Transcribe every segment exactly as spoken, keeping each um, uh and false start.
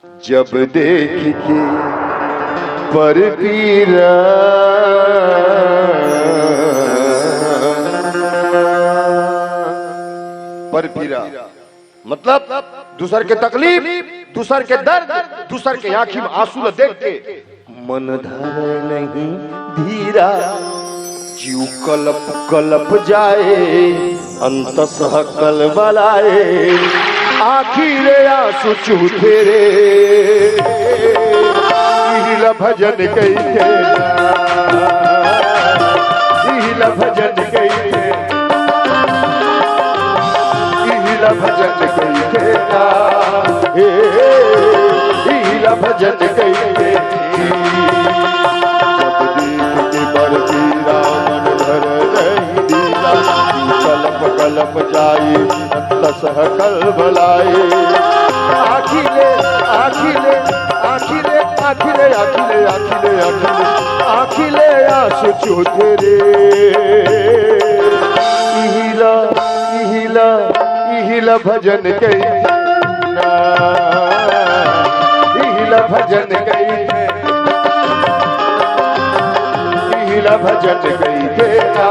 जब देख के पर पीरा, पर पीरा मतलब दूसर के तकलीफ, दूसर के दर्द, दूसर के आंखी में आंसू ल देख के मन धरे नहीं धीरा, जीव कलप कलप जाए, अंतस कलबलाए, आखिर आंसू चूथे रे। इहिला भजन कहिथे, इहिला भजन कहिथे, इहिला भजन कहिथे ना, हे, इहिला भजन कहिथे। जब देख के बर पीरा मन धर नहीं दीरा, कलप कलप जाई, अंतस कलबलाए। आखिले, आखिले, आखिले, आखिले, आखिले, आखिले, आखिले, आखिले आंसू चूथे रे। इहिला, इहिला, इहिला भजन कहिथे ना, इहिला भजन कहिथे, इहिला भजन कहिथे ना,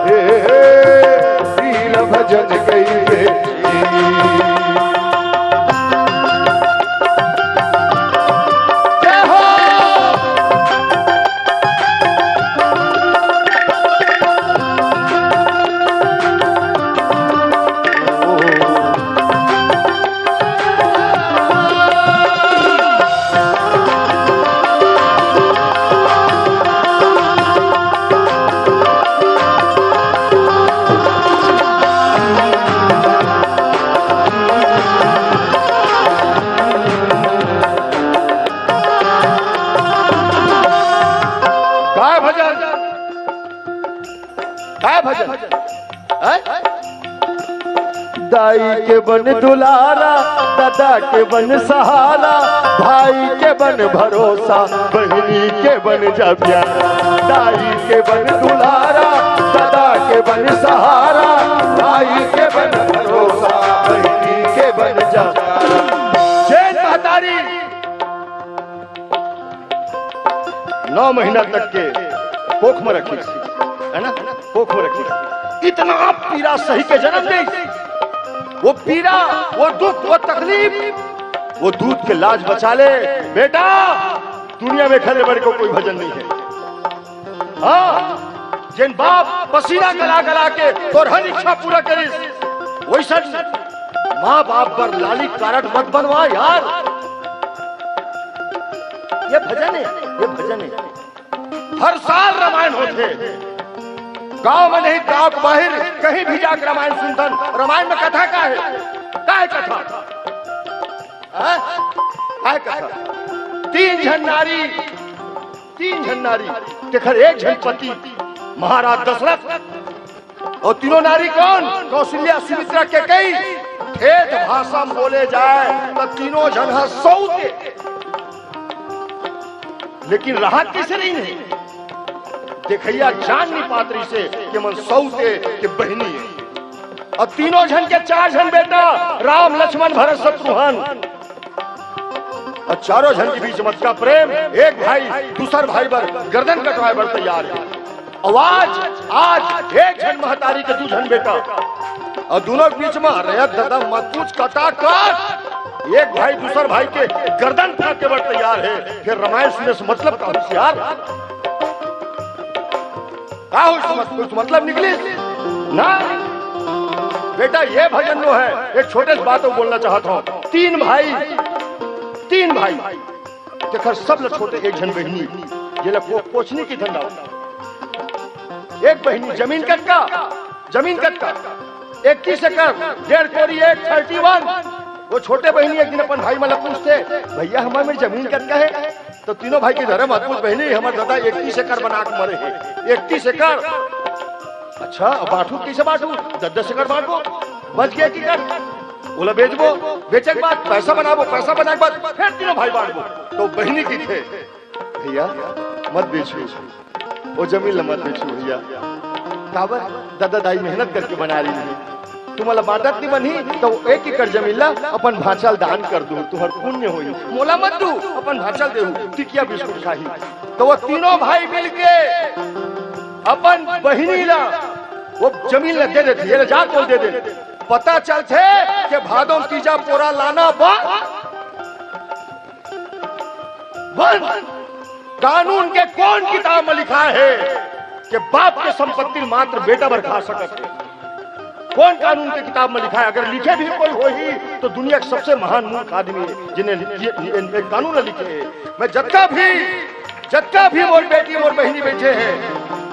हे, इहिला भजन कहिथे। जय हो। काय भजन? काय भजन? हैं? दाई के बन दुलारा, दादा के बन सहारा, भाई के बन भरोसा, बहिनी के बन जा प्यारा। दाई के बन दुलारा, दादा के बन सहारा, भाई के बन भरोसा, बहिनी के बन जा प्यारा। जेन महतारी नौ महीना तक के कोख में रखिस, है ना, कोख में रखिस, इतना पीरा सही के जन्म दे, वो पीरा, वो दुख, वो तकलीफ, वो दूध के लाज बचा ले। बेटा, दुनिया में खले बड़े को कोई भजन नहीं है। हाँ, जेन बाप पसीना गला गला के तोर हर इच्छा पूरा करिस, वैसन माँ बाप बर लाली कारड मत बनवा यार। ये भजन है, ये भजन है। हर साल रामायण होथे, गांव में नहीं, गांव के बाहर कहीं भी जाके रामायण सुनथन। रामायण में कथा का है? का है कथा? हाँ? का है कथा? तीन झन नारी, तीन झन नारी, तेखर एक झन पति महाराज दशरथ, अउ तीनों नारी कौन? कौशल्या, सुमित्रा, कैकेयी। ठेठ भाषा में बोले जाए त तीनों झन ह सौते, लेकिन रहत कइसे रहिन हे? देखइया जान नइ पात रहिसे कि मन सौते के बहिनी हे। अउ तीनों झन के चार झन बेटा, राम, लक्ष्मण, भरत, शत्रुघ्न। अउ चारों झन के बीच म अतका प्रेम, एक भाई दूसर भाई बर गर्दन कटवाए बर तैयार हे। अउ आज, आज एक झन महतारी के दू झन बेटा, अउ दूनों के बीच म, अरे ददा मत पूछ, कटाकट। एक भाई दूसर भाई के गर्दन काटे बर तैयार हे, फेर रामायण सुने से मतलब का होइस यार? का होइस, कुछ मतलब निकलिस? ना बेटा, ये भजन नोहे। एक छोटे से बात अउ बोलना चाहत हंव। तीन भाई, तीन भाई, तेखर सब ले छोटे एक झन बहिनी, जेला को-, कोचनी कहिथन दाऊ। एक बहिनी जमीन कतका, जमीन कतका, इकतीस एकड़, डेढ़ कोरी एक, thirty one। वो छोटे बहिनी एक दिन अपन भाई मन ला पूछथे, "भैया, हमर मेर जमीन कतका हे?" त तीनों भाई कहिथे, "अरे मत पूछ बहिनी, हमर ददा इकतीस एकड़ बना के मरे हे, इकतीस एकड़।" "अच्छा, अब बांटहू कइसे बांटहू?" "दस दस एकड़ बांटबो, बच गे एक एकड़, ओला बेचबो, बेचे के बाद पैसा बनाबो, पैसा बनाए के बाद फेर तीनों भाई बांटबो।" त बहिनी कहिथे, "भैया, मत बेचहू, वो जमीन ला मत बेचहू भैया।" "काबर?" "ददा दाई मेहनत करके बना रहिन हे।" तुमला बांटत नहीं बनही, तो एक एकड़ जमीन ला अपन भांचा ल दान कर दू, तुहर पुण्य होही। मोला मत दू, अपन भांचा ल देहू, टिकिया बिस्कुट खाही। तो वो तीनों भाई मिलके अपन बहिनी ला वो जमीन ला दे देथे, ये ला जा बोल दे दे। पता चलथे कि भादो म तीजा पोरा लाना बा बंद। कानून के कौन किताब में लिखा है कि बाप के संपत्ति मात्र बेटा भर खा सकत है? कौन कानून के किताब में लिखा है? अगर लिखे भी कोई होही तो दुनिया के सबसे महान मूर्ख आदमी है जिन्हें ये, ये, ये कानून लिखे है। मैं जतका भी, जतका भी मोर बेटी मोर बहिनी बैठे हैं,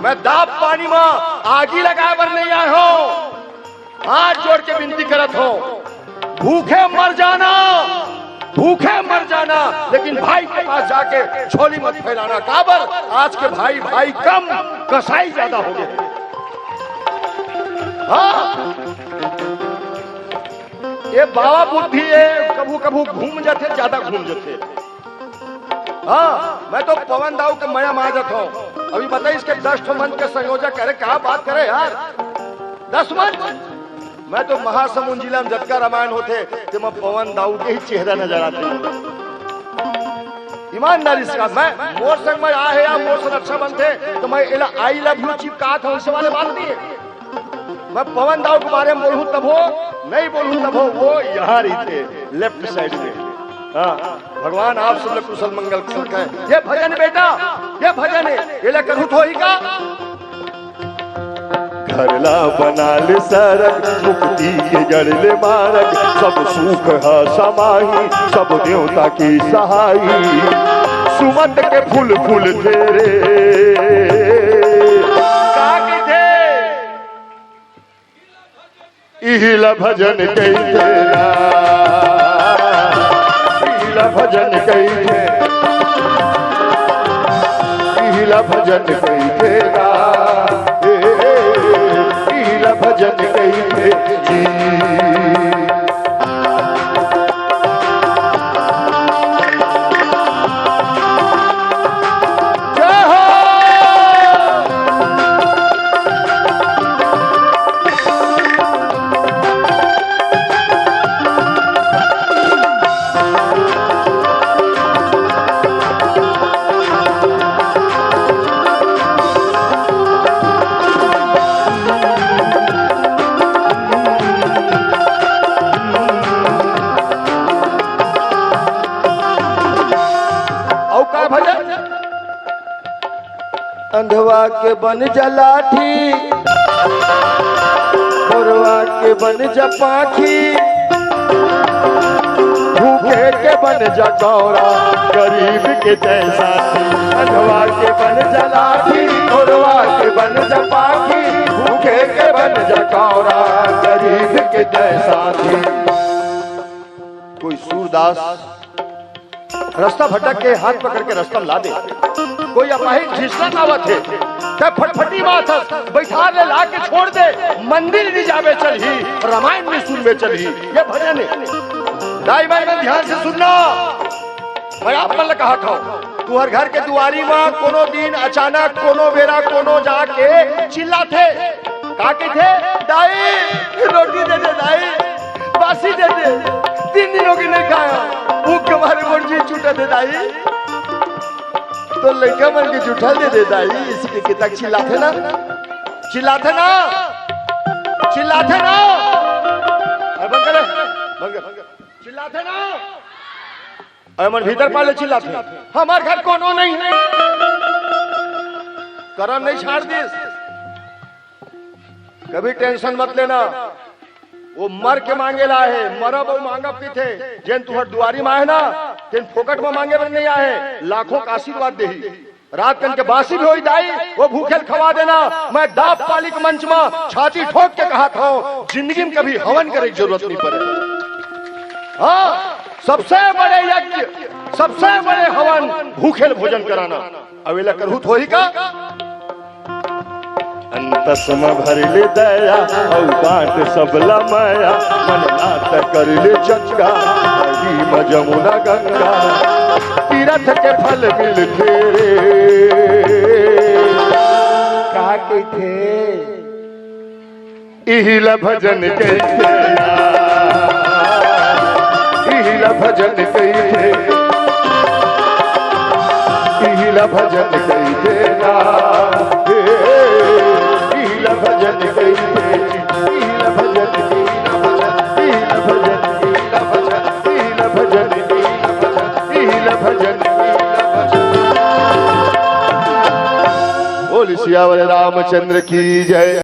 मैं दाब पानी में आगी लगाए बर नहीं आए हूँ। हाथ जोड़ के विनती करत हो, भूखे मर जाना, भूखे मर जाना, लेकिन भाई के पास जाके झोली मत फैलाना। काबर? आज के भाई, भाई कम, कसाई ज्यादा हो गए। हाँ, ये बाबा बुद्धि है, कभू कभू घूम जाथे, ज्यादा घूम जाथे। हाँ, मैं तो पवन दाऊ के मया माजत हूँ। अभी बताइस के दस ठो मंच के संयोजक करे, क्या बात करे यार, दस मंच। मैं तो महासमुंद जिला में जतका रामायण होथे, तेमा पवन दाऊ के ही चेहरा नजर आथे। ईमानदारी से कहा, मैं मोर संग में आ है या मोर संग अच्छा बनथे, तो मैं एला "I love you" चिपकात हूँ, ऐसे वाले बात नहीं है। मैं पवन दाऊ के बारे में बोलूँ तभो, नहीं बोलूँ तभो, वो यहाँ रहिथे, लेफ्ट साइड में। हाँ, भगवान आप सब लोग कुशल मंगल कुशल कहे। ये भजन बेटा, ये भजन है, ये ले करू थोई का? घर ला बना ले सरग, मुक्ति के जड़ ले मारग, सब सुख ह समाही, सब देवता की सहाई। सुमत के फूल फूल तेरे। का कहिथे? इहिला भजन कहिथे ना, इहिला भजन कहिथे, इहिला भजन कहिथे ना, ए, ए, ए, इहिला भजन कहिथे जी। जय हो। अउ का भजन? अंधवा के बन जा लाठी, खोरवा के बन जा पाखी, भूखे के बन जा कौरा, गरीब के जय साथी। अंधवा के बन जा लाठी, खोरवा के बन जा पाखी, भूखे के बन जा कौरा, गरीब के जय साथी। कोई सूरदास रस्ता भटक के हाथ पकड़ के रस्ता ला दे। कोई अपाहिज घिसला आवत हे, ते फटफटी माथस बैठार ले ला के छोड़ दे। मंदिर नहीं जावे चलही, रामायण नहीं सुनवे चलही। ये भजन है। दाई बहिनी मन ध्यान से सुनना, मैं आप मन ला कहा खाओ, तुहर घर के दुआरी मा कोनो दिन अचानक कोनो बेरा कोनो जाके चिल्लाथे, का कहिथे? "दाई, रोटी दे दे दाई, बासी दे दे, तीन दिन हो गए नहीं खाया, भूख के मारे मोर जी छूटा दे दाई।" तो लइका मन के जूठा दे दे दाई, इसके कितना चिल्लाथे ना, चिल्लाथे ना, चिल्लाथे ना। अरे बंद कर, बंद कर, चिल्लाथे ना। अरे मन भीतर पाले चिल्लाथे, "हमार घर कोनो नहीं है।" करम नहीं छाड़ दिस। कभी टेंशन मत लेना, वो मर के मांगे ला हे, मरब अउ मांगब किथे। जेन तुहर दुआरी मा हे ना, तेन फोकट मा मांगे बर नहीं आहे, लाखों का आशीर्वाद देही। रात कन के बासी भी होई दाई, वो भूखे ल खवा देना। मैं दाब पालिक मंच मा छाती ठोक के कहा था, जिंदगी में कभी हवन करे की जरूरत नहीं पड़े। हाँ, सबसे बड़े यज्ञ, सबसे बड़े हवन भूखे ल भोजन कराना। अउ एला करहू थोही का? अंतस म भर ले दया, अउ बांट सबला मया, मन नात कर ले चंगा, नदी म जमुना गंगा, तीरथ के फल मिलथे रे। का कहिथे? इही ला भजन कहिथे ना, इही ला भजन कहिथे, इही ला भजन कहिथे ना, हे, इही ला भजन कहिथे, इही ला भजन, इही ला भजन, इही ला भजन, इही ला भजन, इही ला भजन, इही ला भजन, इही ला भजन। बोल सियावर रामचंद्र की जय।